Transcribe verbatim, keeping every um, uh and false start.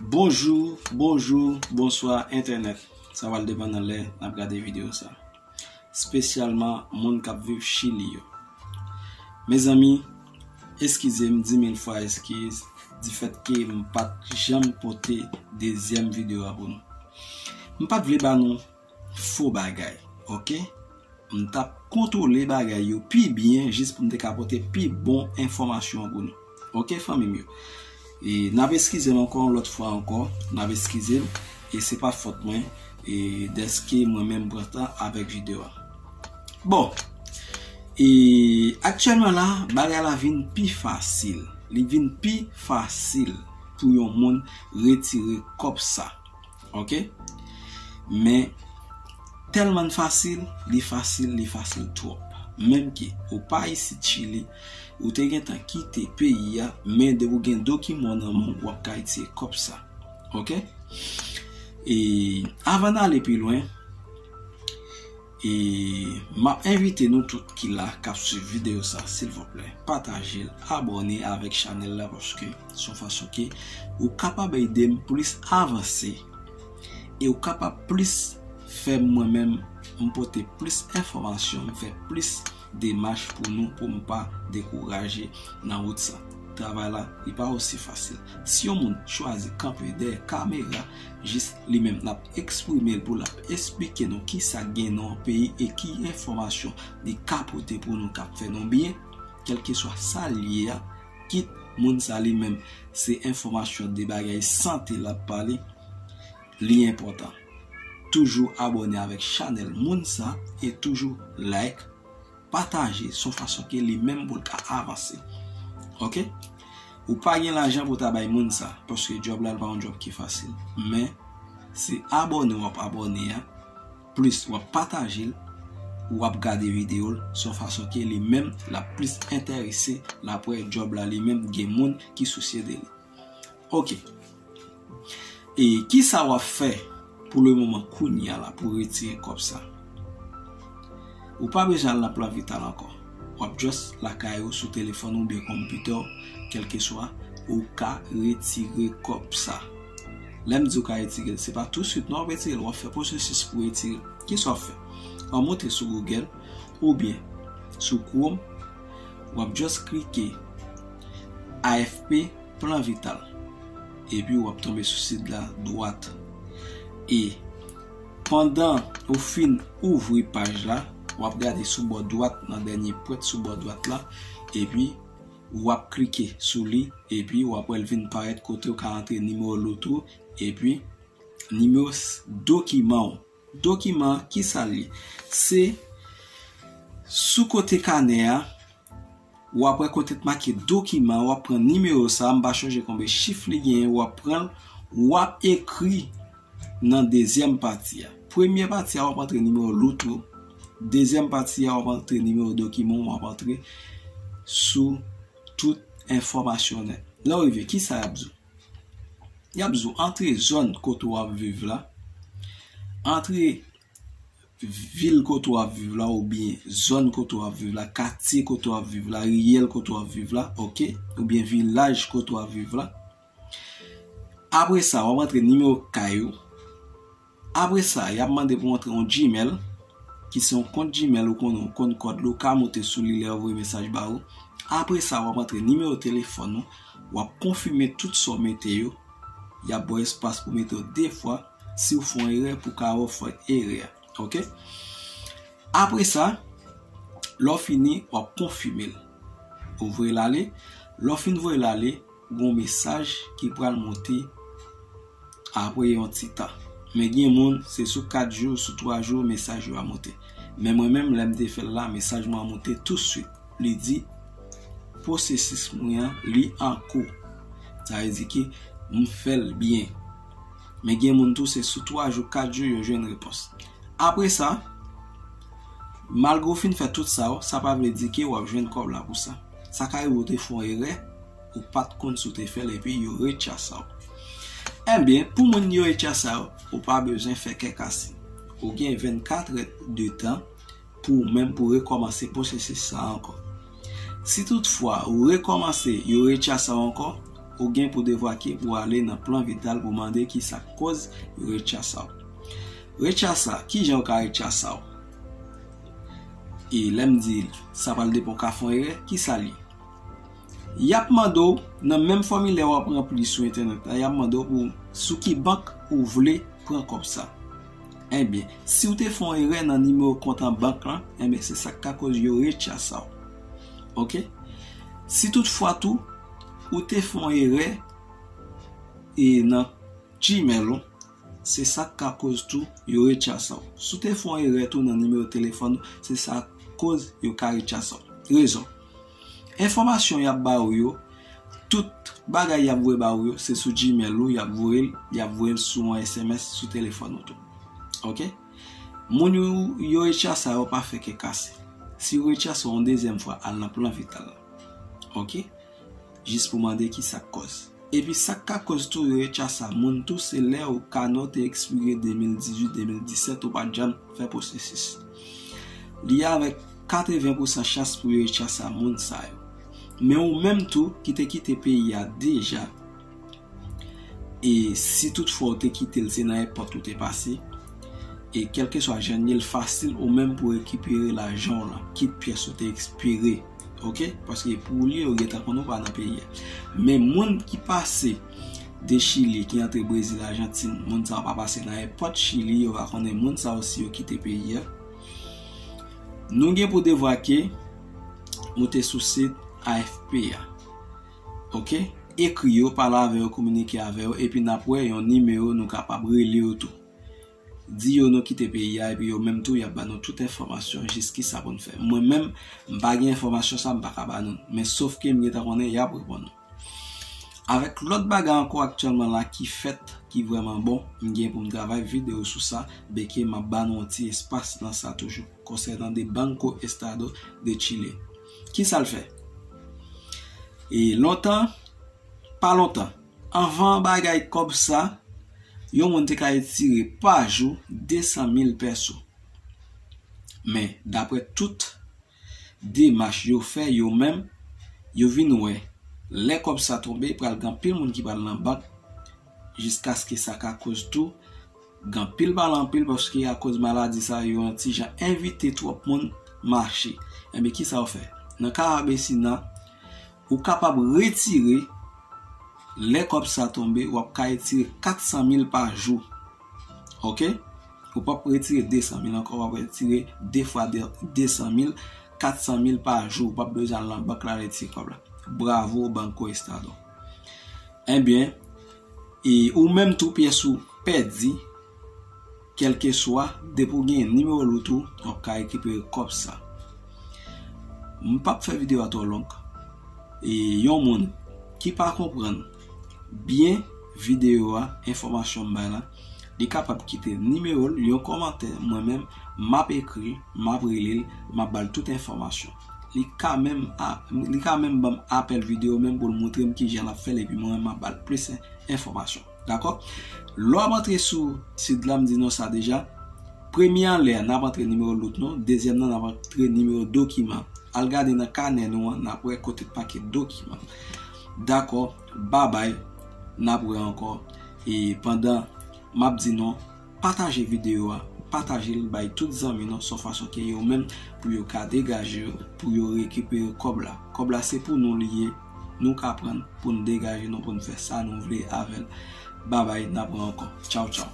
Bonjou, bonjou, bonswa entènèt. Sa pral depann nan lè n ap gade videyo sa. Espesyalman moun k ap viv Chili yo. Mezanmi, eskize m di mil fwa eskiz difèt ke m pa t janm pote dezyèm videyo a pou nou. M pa t vle ba nou fo bagay, oke? M t ap kontwole bagay yo pi byen jis pou m te ka pote pi bon enfòmasyon pou nou. Oke, fanmi m yo? E n ap eskize m ankò yon lòt fwa ankò, n ap eskize m, e se pa fòt mwen, e dèske mwen menm pran tan avèk videyo a. Bon, e aktyèlman la, bagay la vin pi fasil. Li vin pi fasil pou yon moun retire kòb sa. Oke? Men, tèlman fasil, li fasil, li fasil twòp. Menm ke ou pa isit Chili, ou te gentan kite peyi a, men depi w gen dokiman w nan men w, w ap ka retire kòb sa. Oke? E avan n ale pi lwen, e m ap envite nou tout ki la, k ap swiv videyo sa, silvouplè, pataje l, abòne avèk chanèl la, paske se yon fason ke ou kapab ede m plis avanse, e ou kapab plis fè mwen menm m pote plis enfòmasyon, m fè plis demach pou nou, pou m pa dekouraje nan wout sa. Travay la, li pa osi fasil. Si yon moun chwazi kanpe dèyè kamera, jis li menm l ap eksprime l pou l ap esplike nou kisa k gen nan yon peyi e ki enfòmasyon li ka pote pou nou k ap fè nou byen, kèlkeswa sa l ye a, kit moun sa li menm se enfòmasyon de bagay sante l ap pale, li enpòtan. Toujou abòne avèk chanèl moun sa e toujou like, pataje, se yon fason ke li menm pou l ka avanse. Oke? Ou pa gen lajan pou ta bay moun sa, paske djòb la, l pa yon djòb ki fasil. Men, se abòne w ap abòne a, plis w ap pataje l, w ap gade videyo l, se yon fason ke li menm, l ap plis enterese, l ap wè djòb la li menm, gen moun ki sousye de li. Oke. E kisa w ap fè pou le moman kounye a la pou retire kòb sa? Ou pa bezwen al nan Plan Vital ankò. W ap just lakay ou sou telefòn ou oubyen konpitè w, kèlkeswa, ou ka retire kòb sa. Lè m di w ka retire l, se pa touswit non w ap retire l, w ap fè pwosesis pou retire l. Kisa w ap fè? W ap monte sou Google oubyen sou Chrome, w ap just klike A F P Plan Vital. Epi w ap tonbe sou sit la dwat. E pandan ou fin ouvri paj la, w ap gade sou bò dwat, nan dènye pwent sou bò dwat la, epi w ap klike sou li, epi w ap wè l vin parèt kote w ka antre nimewo loto, epi nimewo s-, dokiman w. Dokiman, kisa l ye? Se sou kote kanè a, w ap wè kote t make dokiman, w ap pran nimewo sa, m pa chonje konbe chif li genyen, w ap pran l, w ap ekri nan dezyèm pati a. Premye pati a, w ap antre nimewo loto. Dezyèm pati a, w ap antre nimewo dokiman, w ap antre sou tout enfòmasyon nèt. Lè w rive, kisa y ap di w? Y ap di w antre zòn kote w ap viv la, antre vil kote w ap viv la, oubyen zòn kote w ap viv la, katye kote w ap viv la, riyèl kote w ap viv la, oke, oubyen vilaj kote w ap viv la. Apre sa, w ap antre nimewo kay ou. Apre sa, y ap mande pou w antre yon Gmail, ki se yon kont Gmail ou konnen, ou konn kòd li, ou ka monte sou li lè yo voye mesaj ba ou. Apre sa, w ap antre nimewo telefòn ou, w ap konfime tout sa w mete yo. Y ap ba w espas pou mete yo de fwa. Si w fè yon erè, pou w ka refè erè a. Oke? Apre sa, lè w fini, w ap konfime l. Ou voye l ale. Lè w fin voye l ale, gen yon mesaj ki pral monte apre yon ti tan. Men gen moun, se sou kat jou, sou twa jou, mesaj yo a monte. Men mwen menm, lè m te fè l la, mesaj mwen an monte touswit. Li di, pwosesis mwen an, li an kou. Sa vle di ke m fè l byen. Men gen moun tou, se sou twa jou, kat jou, yo jwenn repons. Apre sa, malgre w fin fè tout sa yo, sa pa vle di ke w ap jwenn kòb la pou sa. Sa ka rive w te fè yon erè, ou pa t konn si w te fè l, epi yo retire sa w. Ebyen, pou moun yo retire sa yo, ou pa bezwen fè kè kase. Ou gen vennkat è de tan pou ou menm pou rekòmanse pwosesis sa a ankò. Si toutfwa ou rekòmanse, yo retire sa w ankò, ou gen pou devwake pou ale nan Plan Vital pou mande ki sa k koz yo retchasa w. Retchasa, kijan yo ka retchasa w? E lè m di sa pral depann, w ka fè yon erè, ki sa l ye? Y ap mande w, nan menm fòmilè w ap ranpli sou entènèt la, y ap mande w pou sou ki bank ou vle pran kòb sa. Ebyen, si w te fè yon erè nan nimewo kont an bank lan, ebyen, se sa k ka koz yo retchasa w. Oke? Si toutfwa tou, ou te fè yon erè e nan Gmail ou, se sa k ka koz tou yo retchasa w. Si w te fè yon erè tou nan nimewo telefòn ou, se sa k koz yo ka retchasa w. Rezon. Enfòmasyon y ap ba ou yo, tout bagay y ap voye ba ou yo, se sou Gmail ou y ap voye l, y ap voye l sou yon S M S sou telefòn ou tou. Oke? Moun yo, yo retchasa yo pa fè kè kase. Si yo retchasa w yon dezyèm fwa, al nan Plan Vital la. Oke? Jis pou mande ki sa k koz. Epi sa k ka koz tou yo retchasa moun tou, se lè ou kanè w te ekspire de mil dizuit, de mil disèt, ou pa t janm fè pwosesis. Li avèk katreven pousan chans pou yo retchasa moun sa yo. Men ou menm tou ki te kite peyi a deja, e si toutfwa ou te kite l, se nan èpòt ou te pase, e kèlkeswa jan l ye, l fasil ou menm pou rekipere lajan w lan, kit pyès ou te ekspire. Oke? Paske pou li, yo gentan konnen w pa nan peyi a. Men moun ki pase de Chili, ki antre Brezil, Ajantin, moun sa yo pa pase nan èpòt Chili, yo pa konnen moun sa yo si yo kite peyi a. Nou gen pou devwake moute sou sit A F P a. Oke? Ekri yo, pale avè yo, kominike avè yo, epi n ap wè yon nimewo nou kapab rele yo tou. Di yo nou kite peyi a, epi yo menm tou, y ap ba nou tout enfòmasyon jis ki sa pou n fè. Mwen menm, m pa gen enfòmasyon sa, m pa ka ba nou. Men sof ke m gentan konnen, y ap reponn nou. Avèk lòt bagay ankò aktyèlman la ki fèt, ki vrèman bon, m gen pou m travay videyo sou sa, benke m ap ba nou yon ti espas nan sa toujou, konsènan de Banco Estado de Chile. Ki sa l fè? E lontan, pa lontan, anvan bagay kòb sa, yon moun te ka retire pa jou de san mil pèso. Men, daprè tout demach yo fè yo menm, yo vin wè, lè kòb sa tonbe, pral gen anpil moun ki pral nan bank, jiskaske sa ka koz tou, gen anpil pale anpil, paske akoz maladi sa, yo yon ti jan envite twòp moun mache. Enben, ki sa yo fè? Nan Karabesina, ou kapab retire, lè kòb sa tonbe, w ap ka retire kat san mil pa jou. Oke? Ou p ap retire de san mil ankò, w ap retire de fwa de, de san mil, kat san mil pa jou. Ou p ap bezwen al nan bank la retire kòb la. Bravo, Banco Estado. Ebyen, e ou menm tou pyès ou pèdi, kèlkeswa, depi w gen nimewo loto, w ap ka rekipere kòb sa. M p ap fè videyo a twò long. E yon moun ki pa konprann byen videyo a, enfòmasyon m bay la, li kapab kite nimewo l, yon kòmantè, mwen menm, m ap ekri, m ap rele l, m ap ba l tout enfòmasyon. Li ka menm a-, li ka menm ban m apèl videyo menm pou l montre m kijan l ap fè l, epi mwen menm m ap ba l plis en-, enfòmasyon. Dakò? Lè w ap antre sou sit la, m di nou sa deja. Premye anlè a, n ap antre nimewo loto nou. Dezyèm nan, n ap antre nimewo dokiman. Al gade nan kanè nou an, n ap wè kote t make dokiman. Dakò, babay, n ap wè ankò. E pandan m ap di nou, pataje videyo a, pataje l bay tout zanmi nou, se yon fason ke yo menm pou yo ka degaje yo, pou yo rekipere kòb la. Kòb la se pou nou li ye, nou ka pran pou n degaje nou, pou n fè sa nou vle avè l. Babay, n ap wè ankò. Tchaw, tchaw.